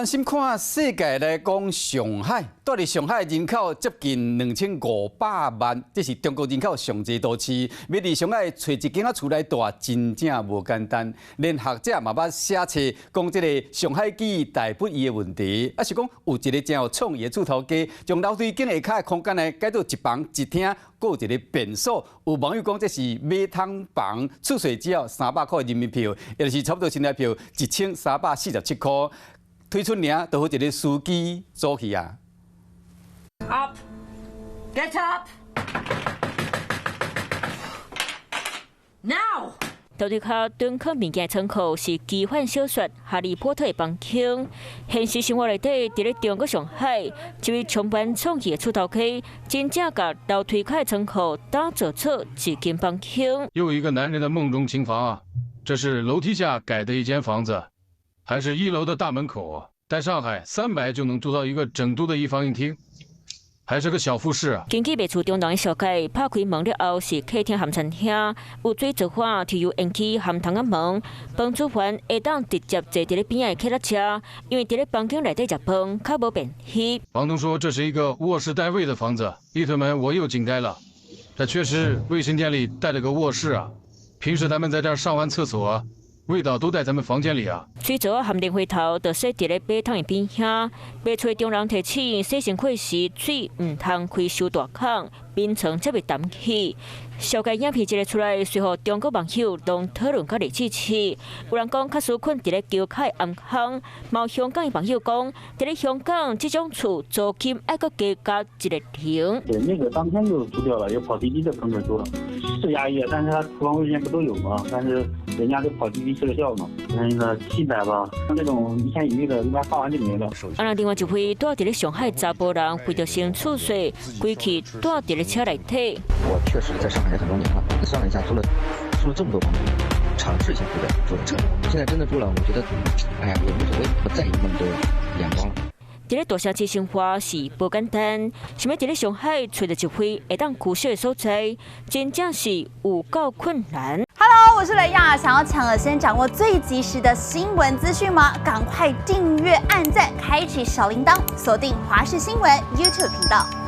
關心看世界來講，上海，蹛佇上海人口接近2500萬，這是中國人口上濟都市。欲佇上海揣一間仔厝來蹛，真正無簡單。連學者嘛捌寫冊講這个上海記台不易的問題，抑是講有一个真有創意的厝頭家，將樓梯間下跤的空間呢改做一房一廳，閣有一个便所。有網友講這是馬桶房，厝稅只要300箍人民幣，也就是差不多新台幣1347箍。推出爾，就予一个司機租去啊。 Up, get up, now. 樓梯跤蹲囥物件倉庫是奇幻小說《哈利波特》的房間。現實生活內底，佇咧中國上海，一位充滿創意的厝頭家，真正共樓梯跤的倉庫打造出一間房間。又一個男人的夢中情房啊！這是樓梯下改的一間房子，還是一樓的大門口啊！在上海300就能租到一個整獨的一房一廳，還是個小複式啊！根據賣厝中人的紹介，拍開門了後是客廳和餐廳，有水槽瓦、抽油煙機和窗仔門，幫主人會當直接坐佇咧邊仔的客車，因為佇咧房間內底食飯較無便翕。房東說這是一個臥室帶衛的房子，一推門我又驚呆了，這確實衛生間裡帶了個臥室啊！平時咱們在這兒上完廁所，味道都在咱們房間裡啊！水槽和淋火頭就設佇咧馬桶的邊遐，賣厝中人提醒洗身軀時水毋通開傷大孔，眠床才袂澹去。紹介影片一个出來，隨予中國網友攏討論甲熱刺刺。有人講，假使睏佇咧橋跤的暗巷，嘛有香港的網友講，佇咧香港這種厝租金愛閣加加一個零。對，那個當天就租掉了，有跑滴滴的朋友租了，是壓抑，但是他廚房衛生間不都有嗎？但是人家都跑滴滴吃得消嘛，那個700吧，像這種一千以內的，一般發完就沒了。啊，另外一位蹛佇咧上海查埔人，為著省厝稅，規氣蹛佇咧車內底。我確實在上海也很多年了，算了一下，租了這麼多房子，嘗試一下對不對？租了車，現在真的住了，我覺得，哎呀，也無所謂，不在意那麼多眼光了。佇咧大城市生活是無簡單，想欲佇咧上海揣著一份會當居住的所在，真正是有夠困難。 Hello，我是雷亞，想要搶先掌握最及時的新聞資訊嗎？趕快訂閱、按讚、開啟小鈴鐺，鎖定華視新聞 YouTube 頻道。